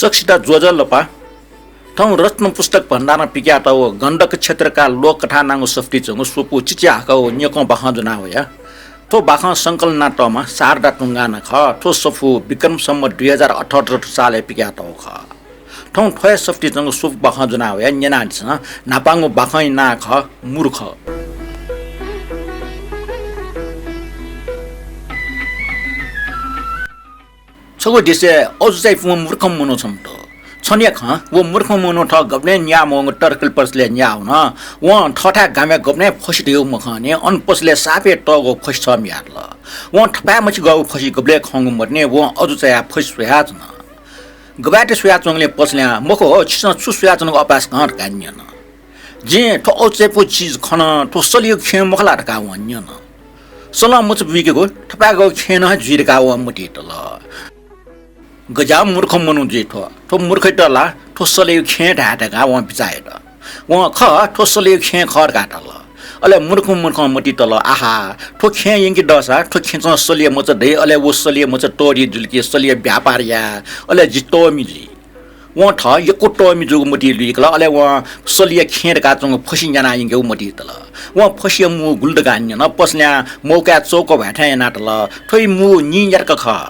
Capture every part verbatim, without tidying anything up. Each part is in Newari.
सकसित ज्वजलपा। थौं रत्न पुस्तक भण्डारं पिकयातःगु गण्डक क्षेत्रका लोककथा नांगु सफुतिइ च्वंगु स्वपु चिचिहाकःगु न्यकं बाखं ज्वना वया। थ्व बाखं संकलन यानातःम्ह शारदा तुंगाना खः। थ्व सफू विक्रम सम्वत दुई हजार अठहत्तर सालय् पिकयातःगु खः। थौं थ्व हे सफुतिइ च्वंगु स्वपु बाखं ज्वना वया न्यनादिसँ। न्हापांगु बाखंया नां खः मूर्ख। छगू देशय् अजू चायापुम्ह मूर्ख मनू छम्ह दु। छन्हु खः, व मूर्ख मनू थः गबलें न्याः मवंगु तरकारी पसलय् न्याः वन। वं थःथाय् गामय् गबलें फसि धयागु मखंनि, अन पसलय् सापय् तःगु फसि छम्ह मियातल। वं थपाय् मछि गःगु फसि गबलें खंगु मतिनि, वं अजू चायाः फसि स्वयाच्वन। गबलें स्वयाच्वंगुलिं पसलयां, "मखु हो, छिसं छु स्वयाच्वनागु अपाय्सकं?" धकाः न्यन। "जिं थ्व अजू चायापुगु चिज खन, थ्व सलयागु खेँ मखु ला?" धकाः वं न्यन। सलं मचा बुइकेगु थपाय्गःगु खेँ नं जुइ धकाः वं मतिइ तल। गज्याःम्ह मूर्ख मनू जुइ थ्व। थ्व मूर्खयात ला थ्व सलयागु खेँ धाये धकाः वं बिचाः यात। वं खः, थ्व सलयागु खेँ खः धकाः धाल। अले मूर्ख मूर्खं मतिइ तल, आहा, थ्व खेँ यंके दःसा थ्व खेँचं सलया मचा दइ, अले व सलया मचा तःधि जुल कि सलया व्यापार याये, अले जि तःमि जुइ। वं थः यक्व तःमि जूगु मतिइ लुइकल, अले वं सलया खेँ धकाः च्वंगु फसि न्यानाः यंकेगु मतिइ तल। वं फसिया मू गुलि धकाः न्यन, पसलयां मौकाय् चौक ह्वाये थें यानातल। थ्व मू नीन्यातक खः।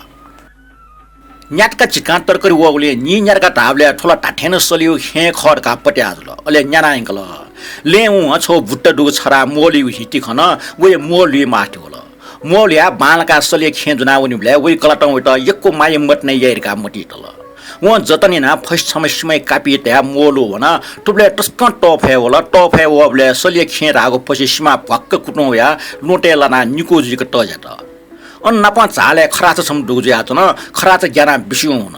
न्यातक झिकां तरकारी वःगुलिं नीन्यातक धाःबलय् थ्व ला धात्थें नं सलयागु खेँ खः धकाः पत्याः जुल। अले न्यानाः यंकल। लँय् वं छगू बुट्टा दुगु छथाय् म्वःल्हुइगु हिति खन, वया म्वः ल्हुइ मास्ति वल। म्वः ल्हुयाः बांलाकाः सलया खेँ ज्वनाः वनीबलय् वया कलातं वयात यक्व माया मतिना याइ धकाः मतिइ तल। वं जतन यानाः फसि छम्ह सिमाया कापीइ तयाः म्वः ल्हुवं वन। थुबलय् तसकं तःफय् वल। तःफय् वःबलय् सलया खेँ धाःगु फसि सिमां भ्वाक्क कुतुं वयाः ल्वहँतय् लानाः निकू जुइक तज्यात। अन नापं झालय् खराचा छम्ह दुगु जुयाच्वन। खराचा ग्यानाः बिस्युं वन।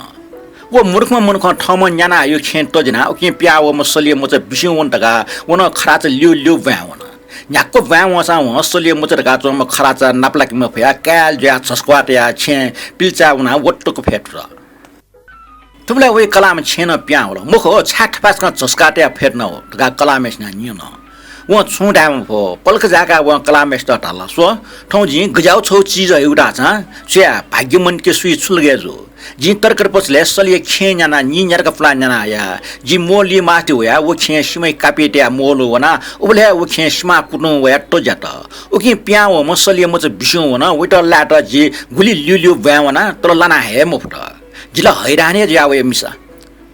व मूर्खम्ह मनुखं थःम्हं न्याना हयागु खेँ तज्यानाः उकिं पिहां वःम्ह सलया मचा बिस्युं वन धकाः व नं खराचा ल्यू ल्यू ब्वाँय् वन। न्ह्याक्व ब्वाँय् वंसां वं सलया मचा धकाः च्वंम्ह खराचा नापलाके मफयाः काय्‌ल जुयाः झसुक्वाः तयाः छेँय् पिल्चाय् वनाः वत्तुक फ्यतुत। थुबलय् वया कलाःम्ह छेँनं पिहां वल। मखु, छाय् थपाय्सकं झसुक्वाः तयाः फ्यतुना हो धकाः कलाःम्हय्सिनं न्यन। वं छुं धाये मफु। पलख जाय्‌काः वं कलाःम्हय्‌सित धाल, स्व, थौं जिं गज्याःगु छगू चिज हयागु धाःसां स्वया, भाग्यमानके सुइ छु लगे जू। जिं तरकारी पसलय् सलया खेँ न्यानाः नीन्यातक पुलाः न्याना हया। जि म्वः ल्हुइ मास्ति वयाः व खेँ सिमाया कापीइ तयाः म्वः ल्हुवं वना। उबलय् हे व खेँ सिमां कुतुं वयाः तज्यात। उकिं पिहां वःम्ह सलया मचा बिस्युं वन। वयात लायेत जि गुलि ल्यू ल्यू ब्वाँय् वना, तर लाना हये मफुत। जि ला हैरान हे जुया वया मिसा।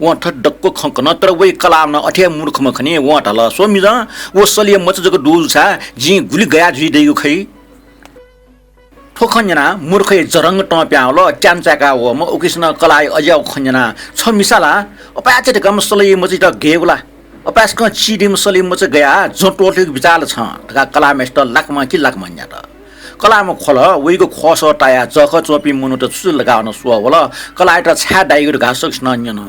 वं थथे दक्व खँ कन, तर वया कलाःम्ह नं अथे हे मूर्खम्ह खनी। वं धाल, स्व मिजं, व सलया मचा जक दुगु जूसा जिं गुलि गया जुइ दइगु खइ? थ्व खँ न्यनाः मूर्खया जरंग तं पिहां वल। त्यान चाय्‌का वःम्ह उकिसनं कलाःया अज्याःगु खँ न्यनाः, छ मिसा ला अपाय्‌चा धकाःम्ह सलया मचायात गयेगु ला? अपाय्‌सकं चिधीम्ह सलया मचा गयाः जं त्वःतुइगु बिचाः ला छं धकाः कलाःम्हय्‌सित लाकम्ह कि लाकम्ह न्यात। कलाःम्ह ख्वल। वइगु ख्वःसः तायाः जःखः च्वंपिं मनूत छु लकाः अन स्वः वल। कलाःयात छाय् दाइगु धकाः सकसिनं न्यन।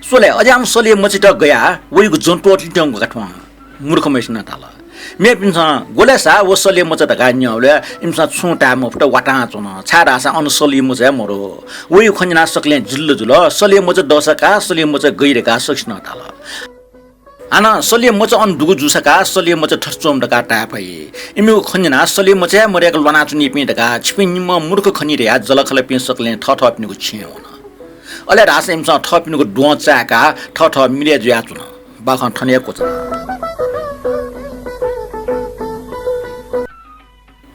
स्व ले, अज्याःम्ह सलया मचायात गयाः वइगु जं त्वःतुलित्यंगु का थ्वं। मूर्खम्हय्‌सिनं धाल। मेपिन्सं ग्वलय्‌सा व सलया मचा धकाः न्यंबलय् इमिसं छुं धाये मफुत, वातां च्वन, छाय्‌धाःसा अन सलया मचा हे मदु। वइगु खँ न्यनाः सकलें जिल्ल जुल। सलया मचा दःसा का, सलया मचा गइ धकाः सकसिनं धाल। हानं सलया मचा अन दुगु जूसा का, सलया मचा थथे च्वंम्ह धकाः धाये फइ। इमिगु खँ न्यनाः सलया मचा हे मदय्‌क ल्वानाच्वनीपिं धकाः छिपिं निम्हं मूर्ख खनी धयाः जःलाखःलापिं सकलें थःथःपिनिगु छेँय् वन। अले धाःसा इमिसं थःपिनिगु द्वहं चाय्‌काः थःथः मिलय् जुयाच्वन। बाखं थन हे क्वचाल।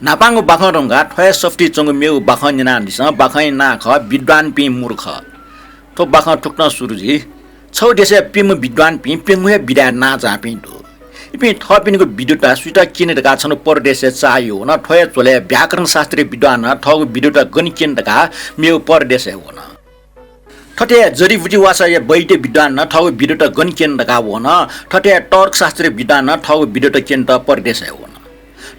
न्हापांगु बाखं धुंकाः थ्व हे सफुतिइ च्वंगु मेगु बाखं न्यनादिसँ। बाखंया नां खः विद्वानपिं मूर्ख। थ्व बाखं थुकथं सुरु जुइ। छगू देशय् प्यम्ह विद्वानपिं प्यंगू हे विधाय् नांजाःपिं दु। इपिं थःपिनिगु विद्वता सुइत क्यने धकाः छन्हु परदेशय् चाःहिउ वन। थ्व हे झ्वलय् व्याकरण शास्त्रीय विद्वानं थःगु विद्वता गन क्यने धकाः मेगु परदेशय् वन। थथे जडीबुटी वासःया वैद्य विद्वानं थःगु विद्वता गन क्यने धकाः वन। थथे तर्कशास्त्रीय विद्वानं थःगु विद्वता क्यनेत परदेशय् वन।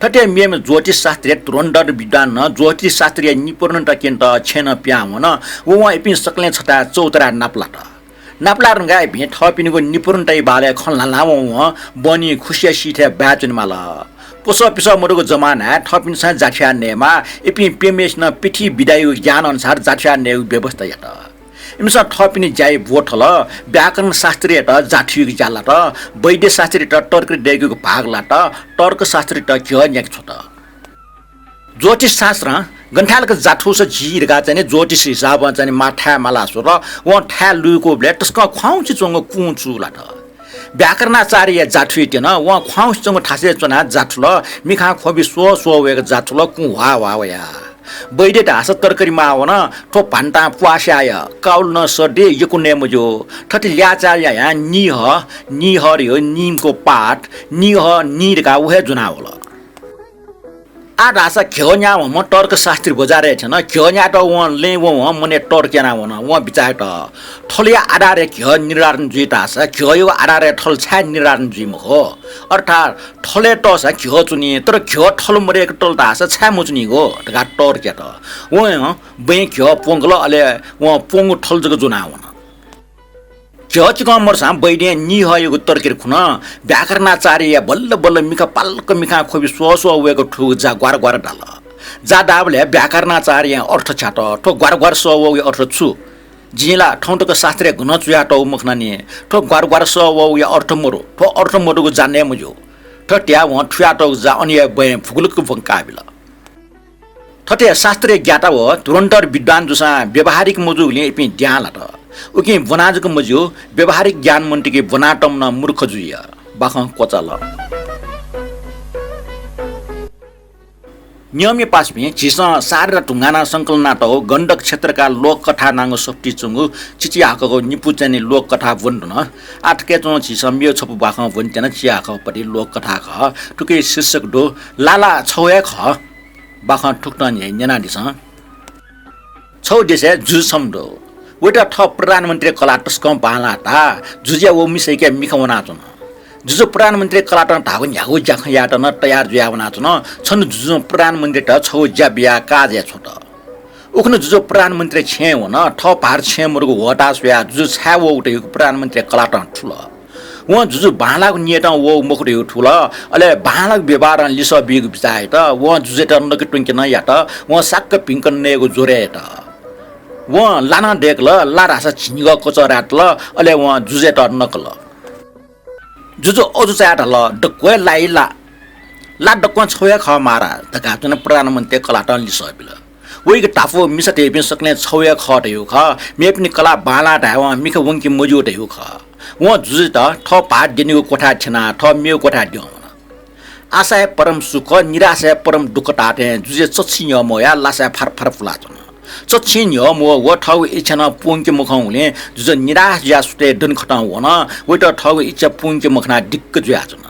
थथे मेम्ह ज्योतिषशास्त्रीय धुरन्धर विद्वानं ज्योतिषशास्त्रीय निपुणता क्यनेत छेँनं पिहां वन। व वं इपिं सकलें छथाय् चौताराय् नापलात। नापलात धुंकाः इपिं थःपिनिगु निपुणताया बारे खँ ल्हानावं वं बहनी खुसिया सिथय् बाय् च्वनेमाल। पसः पिसः मदुगु जमानाय् थःपिन्सं जाथुया नयेमाः। इपिं प्यम्हय्‌सिनं पृथ्वी विधायागु ज्ञान अनुसार जाथुया नयेगु व्यवस्था यात। इमिसं थःपिनि ज्याया ब्वथल। व्याकरण शास्त्रीयात जाथुइगु ज्या लात। वैद्य शास्त्रीयात तर्क दय्‌केगु भाग लात। तर्कशास्त्रीयात घ्यः न्याके छ्वत। ज्योतिषशास्त्रं गन थाय् लाक जाथुस झी धकाः चाहिँ नि ज्योतिष हिसाबं चाहिँ नि माथाय् माला स्वल। वं थाय् लुइकूबलय् तसकं ख्वाउँसे च्वंगु कुँ चूलात। व्याकरणाचार्यया जाथुइ त्यन। वं ख्वाउँसे च्वंगु थासय् च्वनाः जाथुल। मिखां ख्वबि स्वः स्वः वय्क जाथुल। कुँ ह्वाः ह्वाः वया। वैद्य धाःसा तरकारी माः वन। थ्व भान्तां प्वास्याय काउल नं सर्दी यक्व नये मज्यू। थथे ल्याःचाः यायां निहः, निहः धयो निमको पात, निहः नि धकाः व हे ज्वनावल। आः धाःसा घ्यः न्यावंम्ह तर्कशास्त्री बजारय् थ्यन। घ्यः न्यायेत वं लँय् वंवं मनय् तर्क याना वन। वं बिचाः यात, थलया आधारय् घ्यः निर्धारण जुइ धाःसा घ्यःयागु आधारय् थल छाय् निर्धारण जुइ मखु? अर्थात् थलय् तःसा घ्यः च्वनी, तर घ्यः थल मदय्क तल धाःसा छाय् मच्वनीगु धकाः तर्क यात। वं बँय् घ्यः प्वंकल, अले वं प्वंगु थल जक ज्वना वन। घ्यः चिकं मदुसां वैद्यं निहःयागु तरकारी खुन। व्याकरणाचार्यया बल्ल बल्ल मिखा पाल्क मिखां ख्वबि स्वः स्वः वय्क थुगु जा ग्वार ग्वार दाल। जा दाःबलय् व्याकरणाचार्यं अर्थ छ्यात, थ्व ग्वार ग्वार सः वःगुया अर्थ छु? जिं ला थौं तक शास्त्रय् गनं च्वयातःगु मखना नि। थ्व ग्वार ग्वार सः वःगुया अर्थ मदु। थ्व अर्थ मदुगु जा नये मज्यू। थथे धयाः वं थुयातःगु जा अनया बँय् भुगुलुक ब्वंकाबिल। थथे शास्त्रय् ग्यात व धुरन्धर विद्वान जूसां व्यावहारिक मजूगुलिं इपिं द्यां लात। उकिं ब्वना जक मज्यू, व्यावहारिक ज्ञान मन्तिके ब्वनातःम्ह नं मूर्ख जुइ। बाखं क्वचाल। नियमया पासापिं, झीसं सारदा धुंगानां संकलन यानातःगु गण्डक क्षेत्रका लोककथा नांगु सफुतिइ च्वंगु चिचिहाकःगु निपु चाहिँ नि लोककथा ब्वने धुन। आः थुकी च्वं झीसं मेगु छपु बाखं ब्वने त्यना। चिचिहाकःपति लोककथा खः। थुकी शीर्षक दु, लाला छगू हे खः। बाखं थुकथं न्ह्यः न्यनादिसँ। छगू देशय् जुजु छम्ह दु। वयात थः प्रधानमन्त्री कलाः तसकं बांलाः धाः। जुजुया व मिसायाके मिखा वनाच्वन। जुजु प्रधानमन्त्री कलातं धाःगु न्ह्यागु ज्याखँ यायेत नं तयार जुयाः वनाच्वन। छन्हु जुजुं प्रधानमन्त्रीयात छगू ज्या बियाः काज याये छ्वत। उखुन्हु जुजु प्रधानमन्त्री छेँय् वन। थः भार छेँय् मदुगु ह्वःताः स्वयाः जुजु छाय् वःगु धयागु प्रधानमन्त्री कलातं थुल। वं जुजु बांलाःगु नियतं वःगु मखु धयागु थुल। अले बांलाःगु व्यवहारं लिसः बीगु बिचाः यात। वं जुजुयात नके त्वंके नं यात। वं साक्क भिंक नयेगु ज्वरय् यात। वं ला नं दय्कल। ला धाःसा झिंनिगः कचःह्राय् तल। अले वं जुजुयात नकल। जुजु अजू चायाः धाल, दक्व हे लाइ ला। ला दक्वं छगू हे खः महाराज धकाः चाहिँ नि प्रधानमन्त्री कलातं लिसः बिल। वइगु धापू मिसा धइपिं सकलें छगू हे खः धयागु खः। मेपिनि कलाः बांलाः धायेवं मिखा वंके मज्यू धयागु खः। वं जुजुयात थः भार द्यनीगु क्वथाय् थ्यनाः थः मेगु क्वथाय् द्यं वन। आशाय् परम सुख, निराशाय् परम दुःख धाःथें जुजुया चच्छि न्ह्यः मवयाः लासाय् फार फार पुलाच्वन। चच्छि न्ह्यः मवः व थःगु इच्छा नं पूवंके मखंगुलिं जुजु निराश जुयाः सुथय् दनेखतं वन। वयात थःगु इच्छा पूवंके मखनाः दिक्क जुयाच्वन।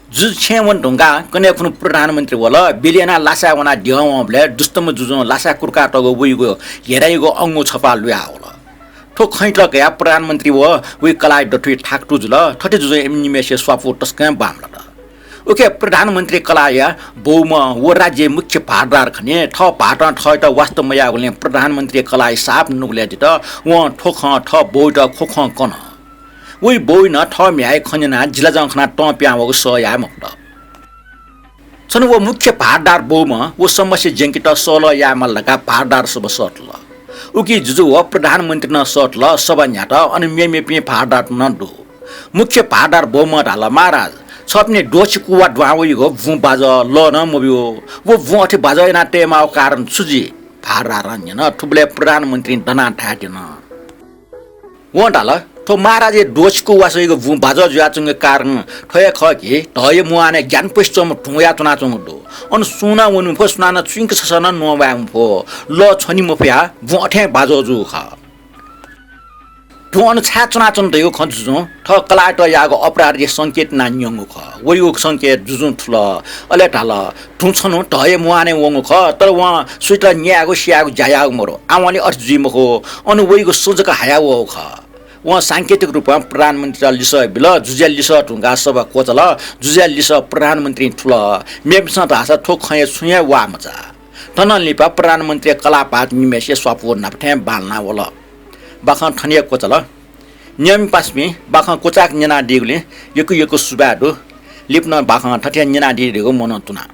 जुजु छेँय् वने धुंकाः कन्हय् खुन्हु प्रधानमन्त्री वल। बिलय् यानाः लासाय् वनाः द्यं वंबलय् दुष्टम्ह जुजुं लासाय् कुर्कातःगु वइगु ह्यराइगु अंगू छपाः लुयाः वल। थ्व खँयात कयाः प्रधानमन्त्री व वइ कलाःया दथुइ थाकथू जुल। थथे जुजुं इमि निम्हय्सिया स्वापू तसकं बांमलात। उखे प्रधानमन्त्री कलाःया बौम्ह व राज्यया मुख्य भारदार खनी। थः भाःतं थःयात वास्ता मयाःगुलिं प्रधानमन्त्री कलाःया साप नुगलय् दित। वं थ्व खँ थः बौयात ख्वख्वं कन। वइ बौइ नं थः म्ह्याय् खँ न्यनाः जिलाजं खनाः तं पिहां वःगु सह याये मफुत। छन्हु व मुख्य भारदार बौम्ह व समस्या ज्यंकेत सल्लाह यायेमाल धकाः भारदार सभा सःतल। उकी जुजु व प्रधानमन्त्री नं सःतल। सभा न्ह्यात। अन मेमेपिं भारदार नं दु। मुख्य भारदार बौम्हं धाल, महाराज, छपिनि द्वःछि कुवा दुहां वइगु बुँ बाजः लः नं मब्यू। व बुँ अथे बाजः याना तयेमाःगु कारण छु जुइ? भारदारं न्यन। थुबलय् प्रधानमन्त्रीं दनाः धायेत्यन। वं धाल, थ्व महाराजया द्वःछि कुवा सइगु बुँ बाजः जुयाच्वंगु कारण थ्व हे खः कि धःया मुहानय् ग्यानापुसे च्वंम्ह धुं वयाच्वनाच्वंगु दु। अन सुं नं वने मफु, सुनानं चुइँक छसः नं न्ववाये मफु। लः छ्वने मफयाः बुँ अथें बाजः जूगु खः। धुं अन छाय् च्वनाच्वन धइगु खँ जुजुं थः कलाःयात याःगु अपराधया संकेत यानाः न्यंगु खः। वइगु संकेत जुजुं थुल। अले धाल, धुं छन्हु धःया मुहानय् वंगु खः, तर वं सुयात न्यायेगु स्यायेगु ज्या याःगु मदु। आवंलि अथे जुइ मखु। अन वइगु सँ जक हाया वःगु खः। वं सांकेतिक रूपं प्रधानमन्त्रीयात लिसः बिल। जुजुया लिसः धुंकाः सभा क्वचाल। जुजुया लिसः प्रधानमन्त्रीं थुल। मेपिन्सं धाःसा थ्व खँय् छुं हे वाः मचाः। थनं लिपा प्रधानमन्त्रीया कलाः भाःत निम्हय्सिया स्वापू न्हापा थें बांलाना वल। बाखं थन हे क्वचाल। नियमपासापिं, बाखं क्वचाय्क न्यनादीगुलिं यक्व यक्व सुभाय् दु। लिपा नं बाखं थथे न्यनादी धइगु मनं तुना।